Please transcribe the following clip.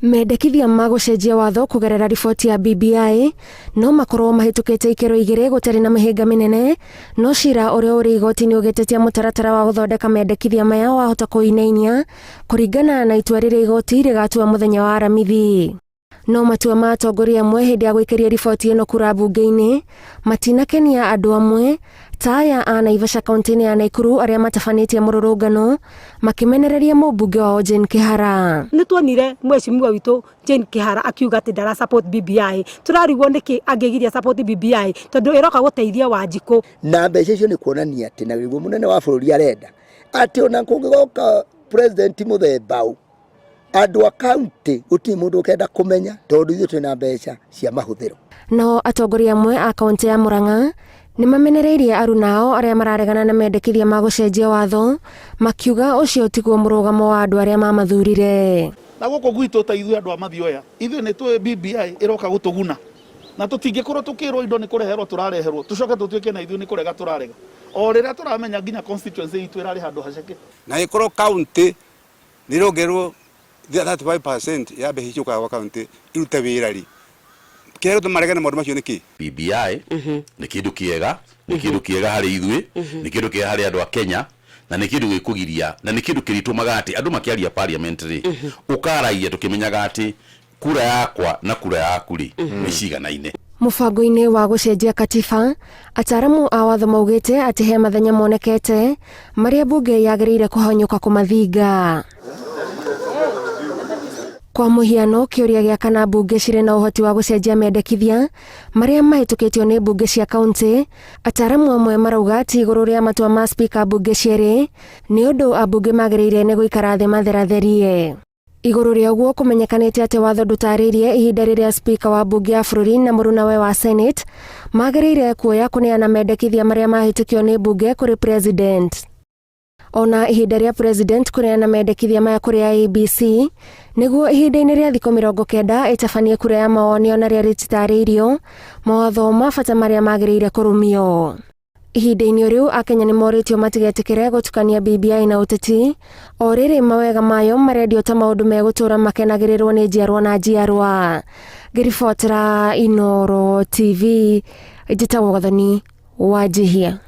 Mendekithia ma gũcenjia watho kũgerera riboti ya BBI no makorwo mahĩtũkĩte ikĩro igĩrĩ gũtarĩ na mĩhĩnga mĩnene, no cira ũrĩa ũrĩ igoti-inĩ ũgĩtetia mũtaratara wa gũthondeka mendekithia maya wahota kũinainia kũringana na itua rĩrĩa igoti rĩgatua mũthenya wa Aramithi. No matua ma atongoria amwe hĩndĩ ya gũikĩria riboti ĩno kura mbunge-inĩ matinakenia andũ amwe ta aya a Naivasha kaunti-inĩ ya Naikuru arĩa matabanĩtie mũrũrũngano makĩmenereria mũmbunge wao Jane Kĩhara. Nĩ tuonire mheshimiwa witũ Jane Kĩhara akiuga atĩ ndara support BBI. Tũrarigwo nĩkĩ angĩgiria support BBI tondũ ĩroka gũteithia Wanjikũ. Na mbeca icio nĩ kuonania atĩ na nĩguo mũnene wa bũrũri arenda atĩ ona kũngĩgoka president mũthemba ũ andũ a kaunti gũtirĩ mũndũ ũkenda kũmenya tondũ ithuĩ twĩna mbeca cia mahũthĩro. Nao atongoria amwe a kaunti ya Murang'a nĩ mamenereirie aruna ao arĩa mararegana na mendekithia ma gũcenjia watho makiuga ũcio tiguo mũrũgamo wa andũ arĩa mamathurire. Na gũkũ gwitũ ta ithuĩ andũ a Mathioya, ithuĩ nĩ tũĩ BBI ĩroka gũtũguna na tũtingĩkorwo tũkĩrwo indo nĩ kũreherwo tũrareherwo tũcoke tũtuĩke na ithuĩ nĩ kũrega tũrarega o rĩrĩa tũramenya nginya constituency itũ ĩrarĩ handũ haceke. Na ĩkorwo kaunti nĩ ĩrongererwo 35% ya mbeca icio gwa kaunti irute wĩra rĩ, kĩrĩa gĩtũma maregane na maũndũ macio nĩ kĩ? BBI nĩ kĩndũ kĩega, nĩ kĩndũ kĩega harĩ ithuĩ, nĩ kĩndũ kĩega harĩ andũ a Kenya, na nĩ kĩndũ gĩkũgiria, na nĩ kĩndũ kĩrĩtũmaga atĩ andũ makĩaria parliament rĩ, ũkaragia tũkĩmenyaga atĩ kura yakwa na kura yaku rĩ, nĩ ciganaine. Mũbango-inĩ wa gũcenjia katiba, ataaramu a watho maugĩte atĩ he mathenya monekete marĩa mbunge yagĩrĩire kũhanyũka kũmathinga. Kwa mũhiano, kĩũria gĩa kana mbunge cirĩ na ũhoti wa gũcenjia mendekithia marĩa mahĩtũkĩtio nĩ mbunge cia kauntĩ, ataaramu amwe marauga ti igũrũ rĩa matua ma spika mbunge cierĩ, nĩ ũndũ ambunge magĩrĩire nĩ gũikara thĩ matheratherie. Igũrũ rĩa ũguo kũmenyekanĩte atĩ watho ndũtarĩirie ihinda rĩrĩa spika wa mbunge ya bũrũri na mũrunawe wa Senate magĩrĩire kuoya kũneana mendekithia marĩa mahĩtũkio nĩ mbunge kũrĩ president. Ona ihinda rĩa president kũneana mendekithia maya kũrĩ IEBC nĩguo ihinda-inĩ rĩa thikũ 90 ĩtabanie kura ya mawoni ona rĩa rĩtitarĩirio mawatho ma bata marĩa magĩrĩire kũrũmio. Ihinda-inĩ o rĩu Akenya nĩ morĩtio matigetĩkĩre gũtukania BBI na ũteti, o rĩrĩ mawega mayo marendio ta maũndũ megũtũra makenagĩrĩrwo nĩ njiarwa na njiarwa. Ngĩribotera Inooro TV, njĩtagwo Gathoni Wanjihia.